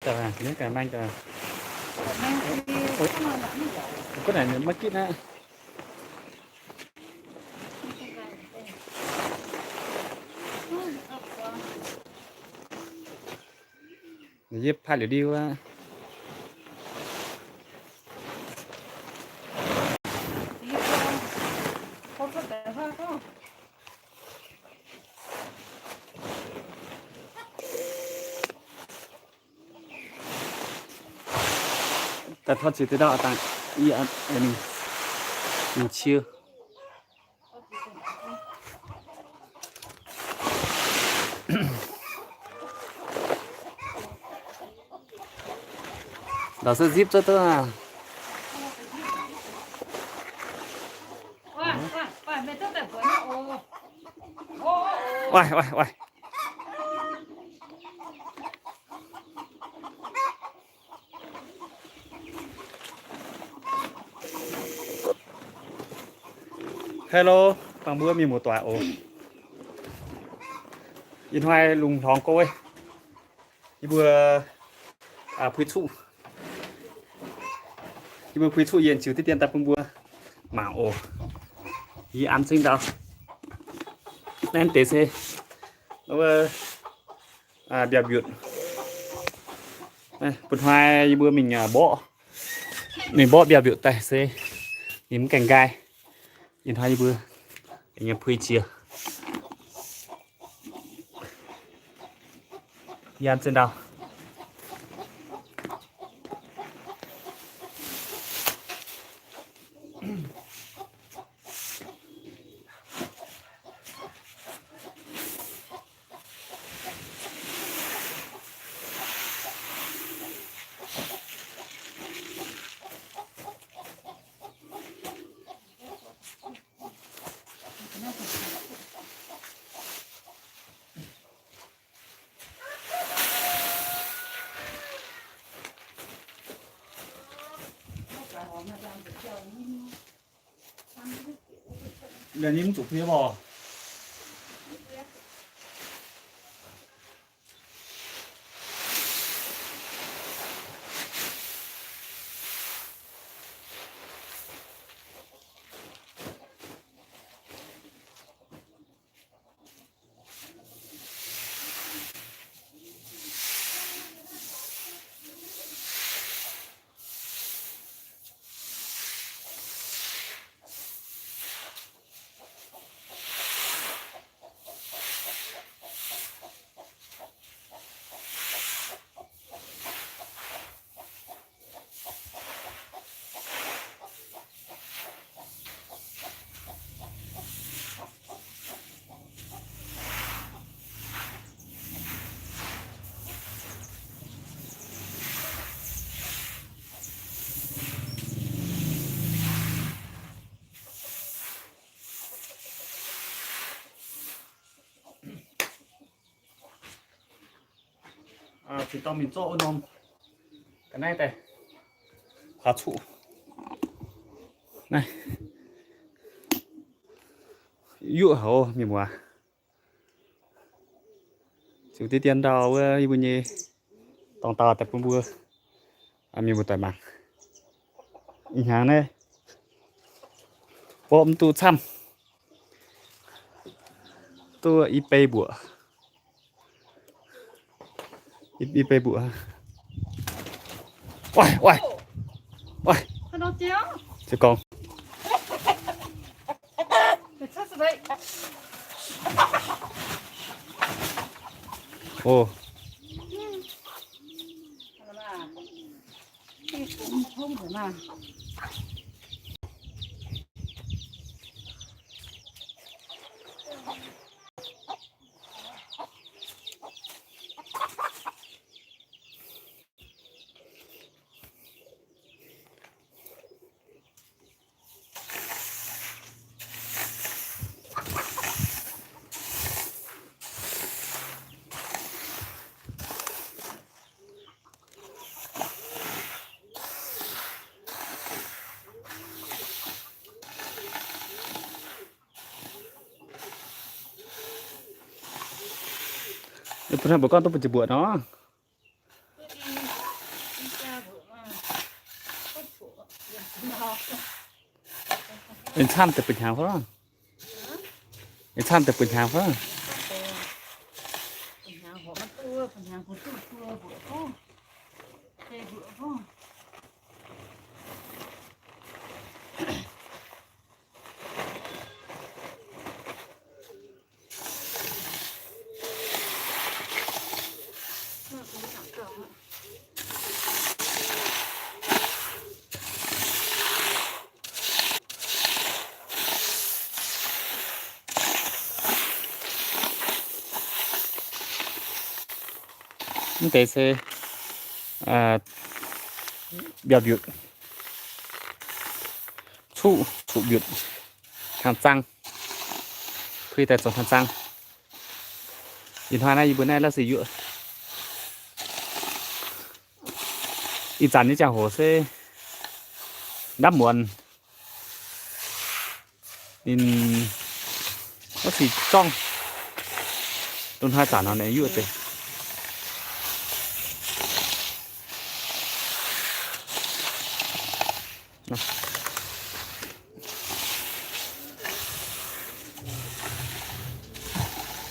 Gunv naaic maiv gitv aqv. Yie paaiv liuz ndiu aqv. Daaih tov ziux deix ndau daaih, yie mingh, mingh cie. Ndau se zipv cuotv duqv aqv. Oix, oix, oix. Hello, baeng mbuo mienh muoz-doic oc. Ih hnoi lungh hlorngx go, yie mbuo puix zuqv, yie mbuo puix zuqv yienh ziux diqv dien daaih bun mbuo mangc oc. Yie an zengv ndau. Naaiv deix se wuov mbiauz-mbiutc. Bun hnoi yie mbuo mingh mborqv, mingh mborqv mbiauz-mbiutc daaih se ninh mv gaengh nqaai. Ih hnoi yie mbuo nyei puix jiex. Yie an zengv ndau. Ninh mv zuqc fiev oc. Cingx dorh mingh zorqv wuov norm ga'naaiv daaih, kuax cuqv naaiv, yuoqv haic mienh muoz. Ziux diqv dien ndau wuov yie mbuo nyei dorngx dauh daaih bun mbuo mienh muoz-doic mangc. Ih hnyangx naaiv mborqv mv duqv camv, duqv i bei mbuoqc. I bei mbuoqc. Oix, oix, oix. Ziouc gorngv. Ov. Mbuo gorngv duqv mbu'ziex mbuoqc nor. Ih camv deix buo hnyangx fai? Ih camv deix buo hnyangx fai? Mv deix se mbiauz mbiutc, cuqv cuqv mbiutc, hnyangx zaang, puix daaih zoux hnyangx zaang. Ih hnoi naaiv yie mbuo naaiv la'sic yuoqv. Ih zanc nyei ziangh hoc se ndamv muonz, ninh la'sic zorngv, dongh hnoi zanc nor ninh yuoqv deix.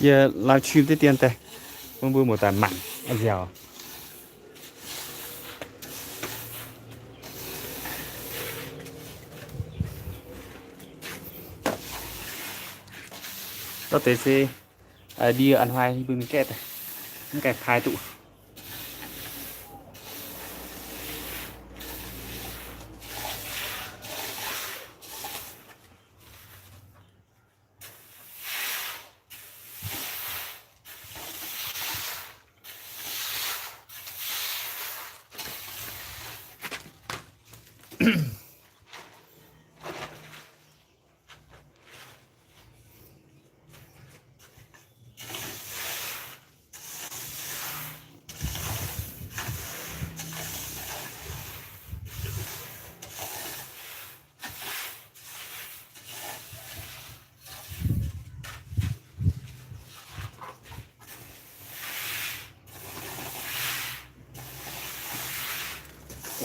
Yie live stream diqv dien daaih bun mbuo muoz-doic mangc nziaauc. Dorh deix se ndie a'hnoi yie mbuo mingh gaeqv daaih, mv gaengh paaiv duqv.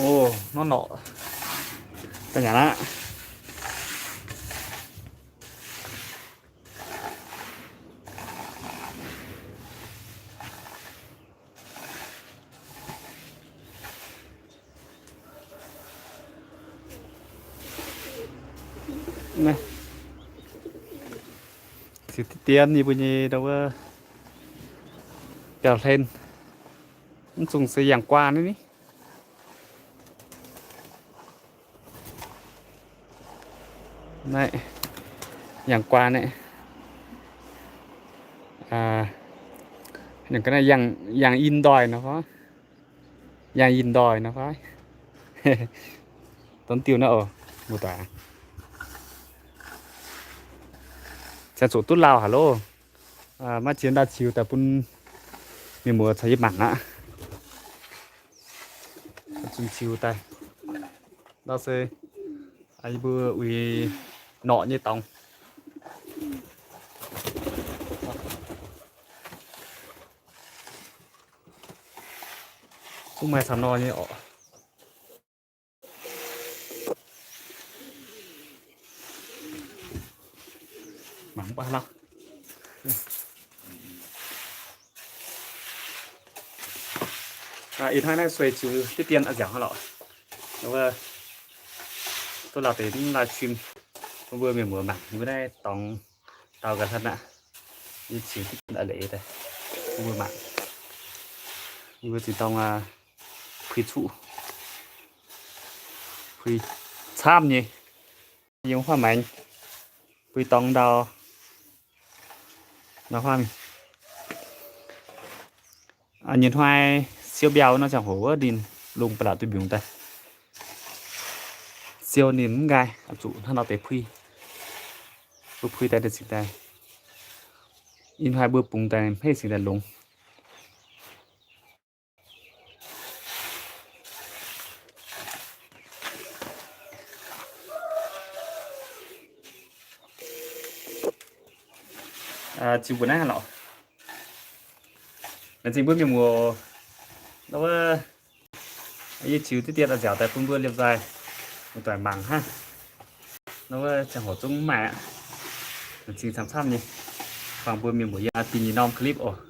Ov, norv norqc da'nyeic aqv. Ziux diqv dien yie mbuo nyei ndau wuov biauv-hlen, mv zungh se yangh guaan ni. Naaiv yangh guaan naaiv, yangh, yangh in ndoih nor fai, yangh in ndoih nor fai. Dongh diuh naaiv oc, muoz-doic. Ziangh zuqc duqv lauh haic loh. Maiv ziex ndau ziux daaih bun mienh muoz caux yie mangc aqv. Zunc ziux daaih, ndau se yie mbuo uix norqc nyei dorngx. Zungv maaih camv nor nyei orqc. Mangc mv baac hnangv. Ih hnoi naaiv sueih ziux diqv dien a'nziaauc hnangv lorqc. Duqv lauh deix live stream bun mbuo mienh muoz mangc, yie mbuo naaiv dorngx dau ga'hlen aqv. Yie ziux diqv dien a'leiz daaih bun mbuo mangc. Yie mbuo zinh dorng puix cuqv, puix camv nyei. Yiem huaav maengx puix dorngx ndau nor huaav mingh. Nyei hnoi siou mbiauh nor ziangh hoc wuov ninh lungh ba'laqc duih mbiungc daaih. Siou ninh mv nqaai, zuqc hnangv nor deix puix. Mbuo puix daaih ninh cingx daaih, ih hnoi mbuo bungx daaih hmeiv cingx daaih longx. Ziux mbuo naaiv lorqc. Laengz zingh mbuo mienh muoz, yie ziux diqv dien a'nziaauc daaih bun mbuo liemh nzaaih. Muoz-doic mangc hnangv. Nor wuov ziangh hoc zungv maaih aqv. Laengz zingh camv-camv nyei. Buangh mbuo mienh muoz yiem da'nyeic norm clip oc.